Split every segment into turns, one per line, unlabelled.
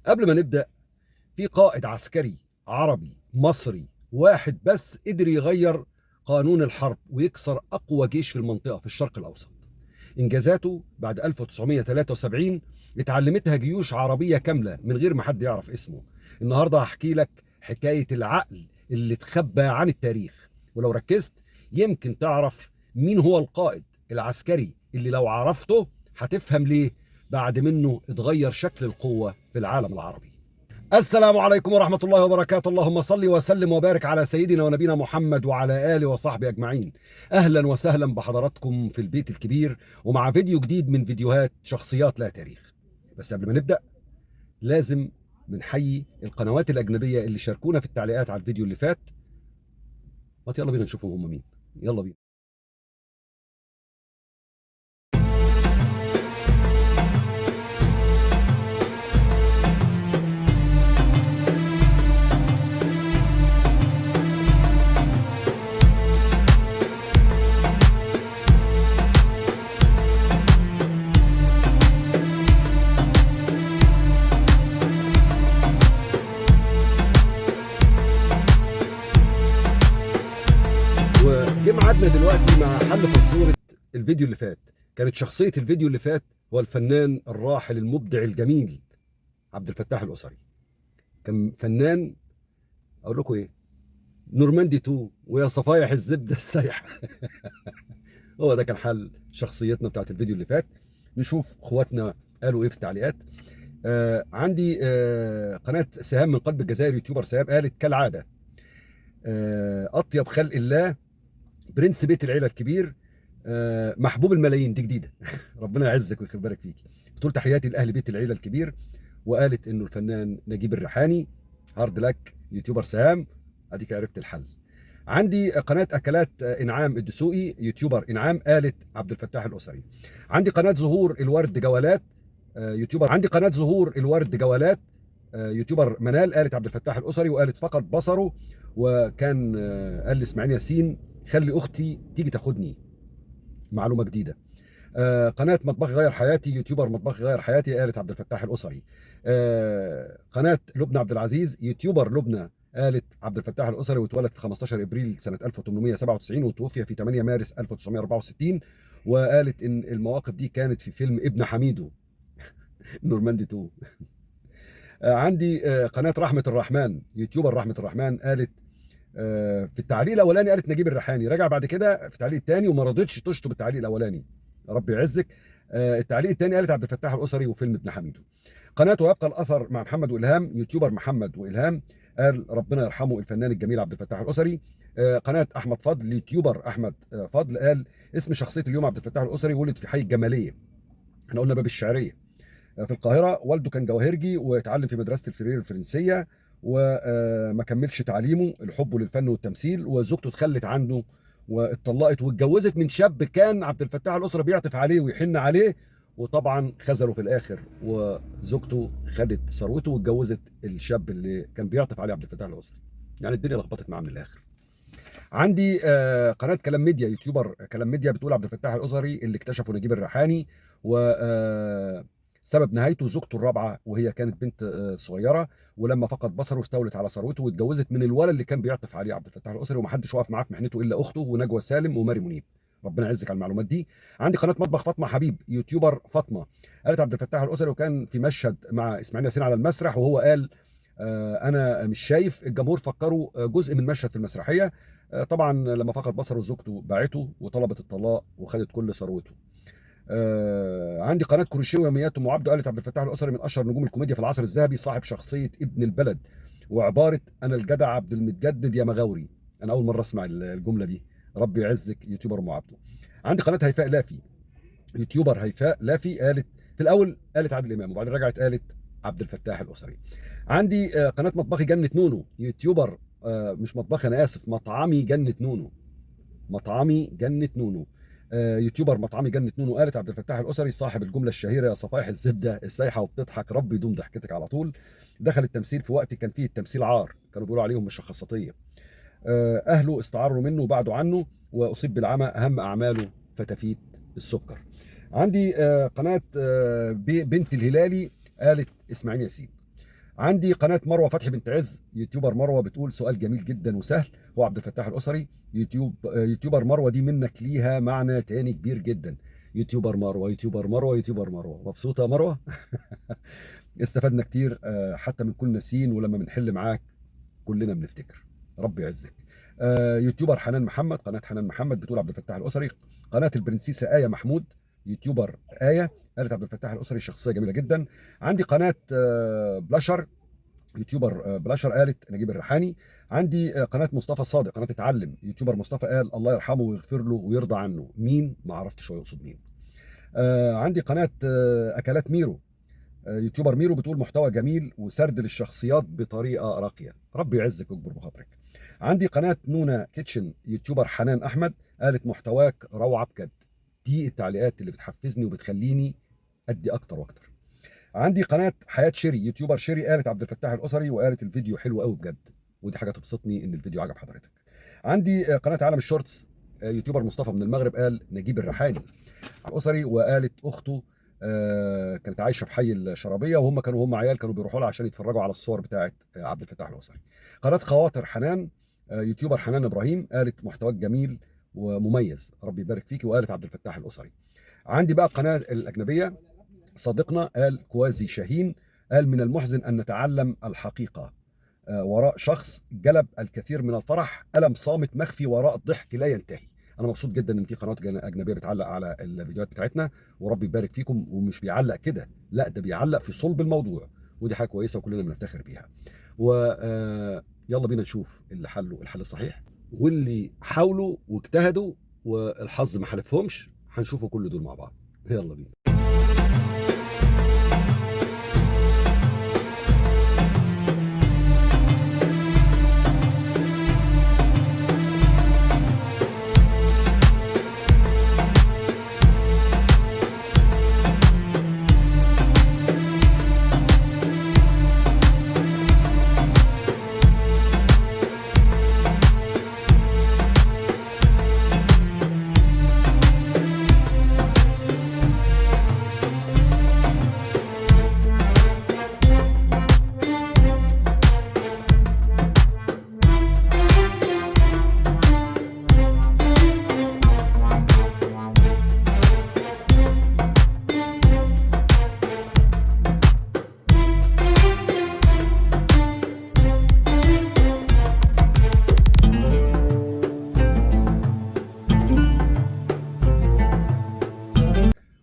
قبل ما نبدأ، في قائد عسكري عربي مصري واحد بس قدر يغير قانون الحرب ويكسر أقوى جيش في المنطقة في الشرق الأوسط. إنجازاته بعد 1973 اتعلمتها جيوش عربية كاملة من غير ما حد يعرف اسمه. النهاردة هحكي لك حكاية العقل اللي اتخبى عن التاريخ، ولو ركزت يمكن تعرف مين هو القائد العسكري اللي لو عرفته هتفهم ليه بعد منه اتغير شكل القوة في العالم العربي. السلام عليكم ورحمة الله وبركاته، اللهم صل وسلم وبارك على سيدنا ونبينا محمد وعلى آله وصحبه أجمعين. أهلا وسهلا بحضراتكم في البيت الكبير ومع فيديو جديد من فيديوهات شخصيات لا تاريخ. بس قبل ما نبدأ لازم بنحيي القنوات الأجنبية اللي شاركونا في التعليقات على الفيديو اللي فات. ما يلا بينا نشوفهم هم مين، يلا بينا. وجه ميعادنا دلوقتي مع حل فزورة الفيديو اللي فات. كانت شخصية الفيديو اللي فات هو الفنان الراحل المبدع الجميل عبد الفتاح الأسري. كان فنان، أقول لكم إيه، نورماندي 2 ويا صفايح الزبدة السايحة. هو ده كان حل شخصيتنا بتاعت الفيديو اللي فات. نشوف اخواتنا قالوا إيه في التعليقات. عندي قناة سهام من قلب الجزائر، يوتيوبر سهام، قالت كالعادة أطيب خلق الله، برنس بيت العيلة الكبير، محبوب الملايين. دي جديدة. ربنا يعزك ويبارك فيك. بتقول تحياتي لاهل بيت العيلة الكبير، وقالت انه الفنان نجيب الريحاني. hard luck يوتيوبر سهام، اديك عرفت الحل. عندي قناة اكلات انعام الدسوقي، يوتيوبر انعام، قالت عبد الفتاح الاسري. عندي قناة زهور الورد جولات، يوتيوبر. عندي قناة زهور الورد جولات، يوتيوبر منال، قالت عبد الفتاح الاسري، وقالت فقد بصره، وكان قال لاسماعيل ياسين خلي اختي تيجي تاخدني. معلومة جديدة. قناة مطبخ غير حياتي، يوتيوبر مطبخ غير حياتي، قالت عبد الفتاح الاسري. قناة لبنى عبد العزيز، يوتيوبر لبنى، قالت عبد الفتاح الاسري، واتولد في 15 ابريل سنة 1897 وتوفي في 8 مارس 1964، وقالت ان المواقف دي كانت في فيلم ابن حميدو نورماندي 2. عندي قناة رحمه الرحمن، يوتيوبر رحمه الرحمن، قالت في التعليق الاولاني قالت نجيب الريحاني، رجع بعد كده في التعليق الثاني وما رضتش تشطب التعليق الاولاني، ربي يعزك. التعليق الثاني قالت عبد الفتاح الاسري وفيلم ابن حميدو. قناة ويبقى الاثر مع محمد والهام، يوتيوبر محمد والهام، قال ربنا يرحمه الفنان الجميل عبد الفتاح الاسري. قناة احمد فضل، يوتيوبر احمد فضل، قال اسم شخصية اليوم عبد الفتاح الاسري، ولد في حي الجمالية، احنا قلنا باب الشعرية، في القاهرة. والده كان جواهرجي واتعلم في مدرسه الفرير الفرنسية وما كملش تعليمه لحبه للفن والتمثيل، وزوجته اتخلت عنه واتطلقت واتجوزت من شاب كان عبد الفتاح الاسري بيعطف عليه ويحن عليه، وطبعا خذله في الاخر، وزوجته خدت ثروته واتجوزت الشاب اللي كان بيعطف عليه عبد الفتاح الاسري. يعني الدنيا لخبطت معاه من الاخر. عندي قناة كلام ميديا، يوتيوبر كلام ميديا، بتقول عبد الفتاح الاسري اللي اكتشفه نجيب الريحاني، و سبب نهايته زوجته الرابعة، وهي كانت بنت صغيرة، ولما فقد بصره استولت على ثروته واتجوزت من الولد اللي كان بيعطف عليه عبد الفتاح الاسري، ومحدش وقف معاه في محنته الا اخته ونجوى سالم وماري منيب. ربنا يعزك على المعلومات دي. عندي قناة مطبخ فاطمة حبيب، يوتيوبر فاطمة، قالت عبد الفتاح الاسري، وكان في مشهد مع اسماعيل ياسين على المسرح، وهو قال انا مش شايف، الجمهور فكروا جزء من مشهد في المسرحية. طبعا لما فقد بصره زوجته باعته وطلبت الطلاق وخدت كل ثروته. عندي قناة كروشيه ويوميات ام عبده، قالت عبد الفتاح الاسري من اشهر نجوم الكوميديا في العصر الذهبي، صاحب شخصية ابن البلد وعبارة انا الجدع عبد المتجدد يا مغاوري. انا اول مرة اسمع الجملة دي، ربي يعزك يوتيوبر ام عبده. عندي قناة هيفاء لافي، يوتيوبر هيفاء لافي، قالت في الاول قالت عادل امام، وبعدين رجعت قالت عبد الفتاح الاسري. عندي قناة مطبخي جنة نونو، يوتيوبر مش مطبخي انا اسف، مطعمي جنة نونو، مطعمي جنة نونو، يوتيوبر مطعمي جنة نونو، قالت عبد الفتاح الأسري صاحب الجملة الشهيرة يا صفايح الزبدة السايحة وبتضحك، ربي يدوم ضحكتك على طول. دخل التمثيل في وقت كان فيه التمثيل عار، كانوا بيقولوا عليهم مشخصاتية. أهله استعاروا منه وبعدوا عنه، وأصيب بالعمى، أهم أعماله فتافيت السكر. عندي قناة بنت الهلالي قالت اسماعيل ياسين. عندي قناة مروه فتحي بنت عز، YouTuber مروه، بتقول سؤال جميل جدا وسهل، هو عبد الفتاح الاسري. YouTuber مروه دي منك ليها معنى تاني كبير جدا. YouTuber مروه، YouTuber مروه، YouTuber مروه، مبسوطة يا مروه؟ استفدنا كتير حتى من كل ناسين، ولما بنحل معاك كلنا بنفتكر، ربي يعزك. YouTuber حنان محمد، قناة حنان محمد بتقول عبد الفتاح الاسري. قناة البرنسيسه ايه محمود، YouTuber ايه، قالت عبد الفتاح الاسري شخصية جميلة جدا. عندي قناة بلاشر، YouTuber بلاشر، قالت نجيب الريحاني. عندي قناة مصطفى صادق، قناة اتعلم، YouTuber مصطفى قال الله يرحمه ويغفر له ويرضى عنه. مين؟ ما عرفتش هو يقصد مين. عندي قناة اكلات ميرو، YouTuber ميرو بتقول محتوى جميل وسرد للشخصيات بطريقة راقية، ربي يعزك ويكبر بخاطرك. عندي قناة نونا Kitchen، YouTuber حنان احمد، قالت محتواك روعه بجد. دي التعليقات اللي بتحفزني وبتخليني ادي اكتر واكتر. عندي قناة حياة شيري، YouTuber شيري، قالت عبد الفتاح الاسري، وقالت الفيديو حلو قوي بجد، ودي حاجة تبسطني ان الفيديو عجب حضرتك. عندي قناة عالم ال Shorts، YouTuber مصطفى من المغرب، قال نجيب الريحاني الاسري، وقالت اخته كانت عايشه في حي الشرابيه، وهم كانوا هم عيال كانوا بيروحوا لها عشان يتفرجوا على الصور بتاعه عبد الفتاح الاسري. قناة خواطر حنان، YouTuber حنان ابراهيم، قالت محتواك جميل ومميز، ربي يبارك فيكي، وقالت عبد الفتاح الاسري. عندي بقى القناة الاجنبية، صديقنا قال كوازي شاهين، قال من المحزن ان نتعلم الحقيقة وراء شخص جلب الكثير من الفرح، ألم صامت مخفي وراء الضحك لا ينتهي. انا مبسوط جدا ان في قنوات اجنبية بتعلق على الفيديوهات بتاعتنا، وربي يبارك فيكم. ومش بيعلق كده، لا ده بيعلق في صلب الموضوع، ودي حاجة كويسة وكلنا بنفتخر بيها. و يلا بينا نشوف اللي حلوا الحل الصحيح واللي حاولوا واجتهدوا والحظ ما حالفهمش. هنشوفوا كل دول مع بعض، يلا بينا.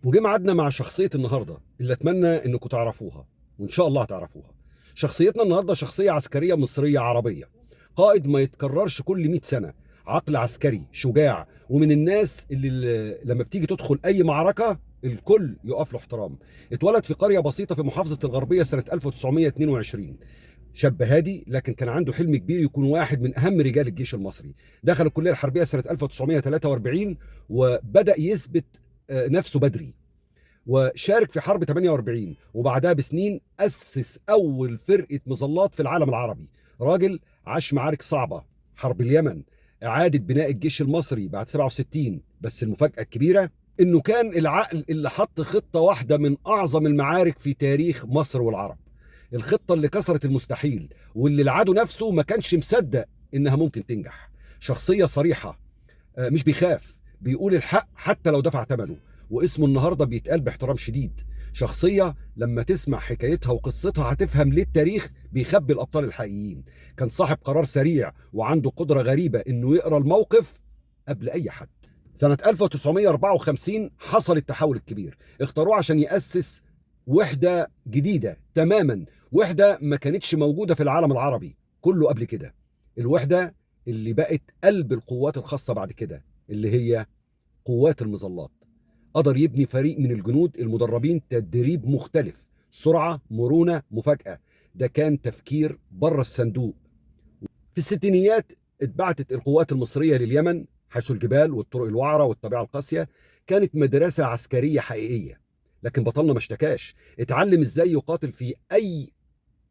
وجه ميعادنا مع شخصية النهاردة اللي أتمنى إنكم تعرفوها، وإن شاء الله هتعرفوها. شخصيتنا النهاردة شخصية عسكرية مصرية عربية، قائد ما يتكررش كل 100 سنة، عقل عسكري شجاع، ومن الناس اللي لما بتيجي تدخل أي معركة الكل يقف له احترام. اتولد في قرية بسيطة في محافظة الغربية سنة 1922. شاب هادي، لكن كان عنده حلم كبير يكون واحد من أهم رجال الجيش المصري. دخل الكلية الحربية سنة 1943 وبدأ يثبت نفسه بدري، وشارك في حرب 48، وبعدها بسنين أسس أول فرقة مظلات في العالم العربي. راجل عاش معارك صعبة، حرب اليمن، إعادة بناء الجيش المصري بعد 67. بس المفاجأة الكبيرة إنه كان العقل اللي حط خطة واحدة من أعظم المعارك في تاريخ مصر والعرب، الخطة اللي كسرت المستحيل واللي العدو نفسه ما كانش مصدق إنها ممكن تنجح. شخصية صريحة، مش بيخاف، بيقول الحق حتى لو دفع ثمنه، واسمه النهارده بيتقال باحترام شديد. شخصية لما تسمع حكايتها وقصتها هتفهم ليه التاريخ بيخبي الأبطال الحقيقيين. كان صاحب قرار سريع وعنده قدرة غريبة إنه يقرأ الموقف قبل أي حد. سنة 1954 حصل التحول الكبير، اختاروه عشان يأسس وحدة جديدة تماما، وحدة ما كانتش موجودة في العالم العربي كله قبل كده، الوحدة اللي بقت قلب القوات الخاصة بعد كده، اللي هي قوات المظلات. قدر يبني فريق من الجنود المدربين تدريب مختلف، سرعة، مرونة، مفاجأة. ده كان تفكير بره الصندوق. في الستينيات اتبعتت القوات المصرية لليمن، حيث الجبال والطرق الوعرة والطبيعة القاسية كانت مدرسة عسكرية حقيقية. لكن بطلنا ما اشتكاش، اتعلم ازاي يقاتل في اي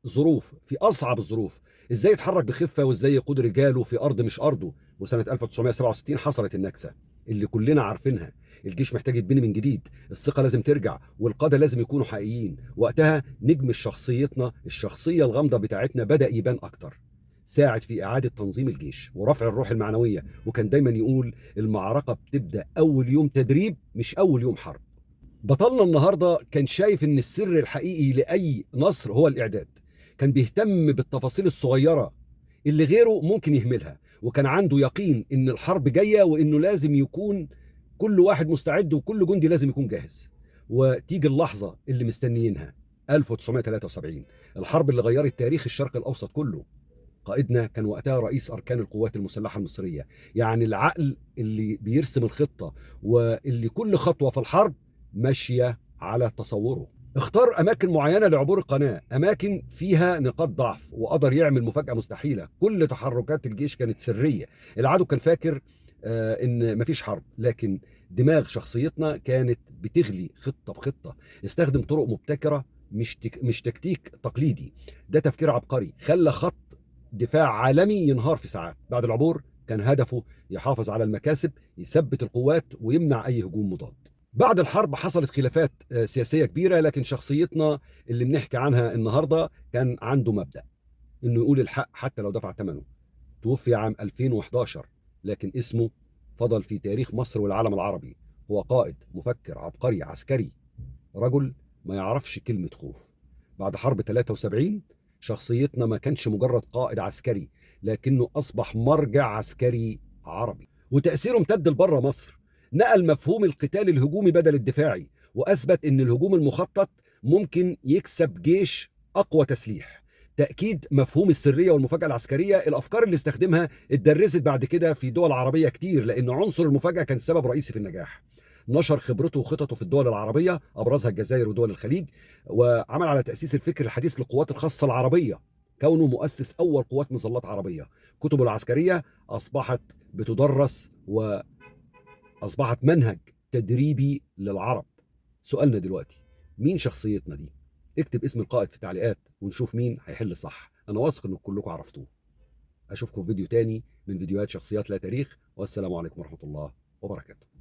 ظروف، في اصعب الظروف، ازاي يتحرك بخفة وازاي يقود رجاله في ارض مش ارضه. وسنة 1967 حصلت النكسة. اللي كلنا عارفينها. الجيش محتاج يتبني من جديد، الثقة لازم ترجع، والقادة لازم يكونوا حقيقيين. وقتها نجم شخصيتنا، الشخصية الغامضة بتاعتنا، بدأ يبان أكتر. ساعد في إعادة تنظيم الجيش ورفع الروح المعنوية، وكان دايما يقول المعركة بتبدأ أول يوم تدريب مش أول يوم حرب. بطلنا النهاردة كان شايف إن السر الحقيقي لأي نصر هو الإعداد. كان بيهتم بالتفاصيل الصغيرة اللي غيره ممكن يهملها، وكان عنده يقين إن الحرب جاية، وإنه لازم يكون كل واحد مستعد وكل جندي لازم يكون جاهز. وتيجي اللحظة اللي مستنيينها، 1973، الحرب اللي غيرت تاريخ الشرق الأوسط كله. قائدنا كان وقتها رئيس أركان القوات المسلحة المصرية، يعني العقل اللي بيرسم الخطة واللي كل خطوة في الحرب ماشية على تصوره. اختار أماكن معينة لعبور القناة، أماكن فيها نقاط ضعف، وقدر يعمل مفاجأة مستحيلة. كل تحركات الجيش كانت سرية. العدو كان فاكر إن مفيش حرب، لكن دماغ شخصيتنا كانت بتغلي خطة بخطة. استخدم طرق مبتكرة، مش تكتيك تقليدي. ده تفكير عبقري خلى خط دفاع عالمي ينهار في ساعات. بعد العبور كان هدفه يحافظ على المكاسب، يثبت القوات، ويمنع أي هجوم مضاد. بعد الحرب حصلت خلافات سياسية كبيرة، لكن شخصيتنا اللي بنحكي عنها النهاردة كان عنده مبدأ إنه يقول الحق حتى لو دفع ثمنه. توفي عام 2011، لكن اسمه فضل في تاريخ مصر والعالم العربي. هو قائد، مفكر، عبقري، عسكري، رجل ما يعرفش كلمة خوف. بعد حرب 73 شخصيتنا ما كانش مجرد قائد عسكري، لكنه أصبح مرجع عسكري عربي، وتأثيره امتد لبره مصر. نقل مفهوم القتال الهجومي بدل الدفاعي، وأثبت إن الهجوم المخطط ممكن يكسب جيش أقوى تسليح. تأكيد مفهوم السرية والمفاجأة العسكرية، الأفكار اللي استخدمها اتدرست بعد كده في دول عربية كتير، لأن عنصر المفاجأة كان سبب رئيسي في النجاح. نشر خبرته وخططه في الدول العربية، أبرزها الجزائر ودول الخليج، وعمل على تأسيس الفكر الحديث للقوات الخاصة العربية، كونه مؤسس أول قوات مظلات عربية. كتبه العسكرية أصبحت بتدرس وأصبحت منهج تدريبي للعرب. سؤالنا دلوقتي، مين شخصيتنا دي؟ اكتب اسم القائد في التعليقات ونشوف مين هيحل صح. أنا واثق إن كلكم عرفتوه. أشوفكم في فيديو تاني من فيديوهات شخصيات لا تاريخ، والسلام عليكم ورحمة الله وبركاته.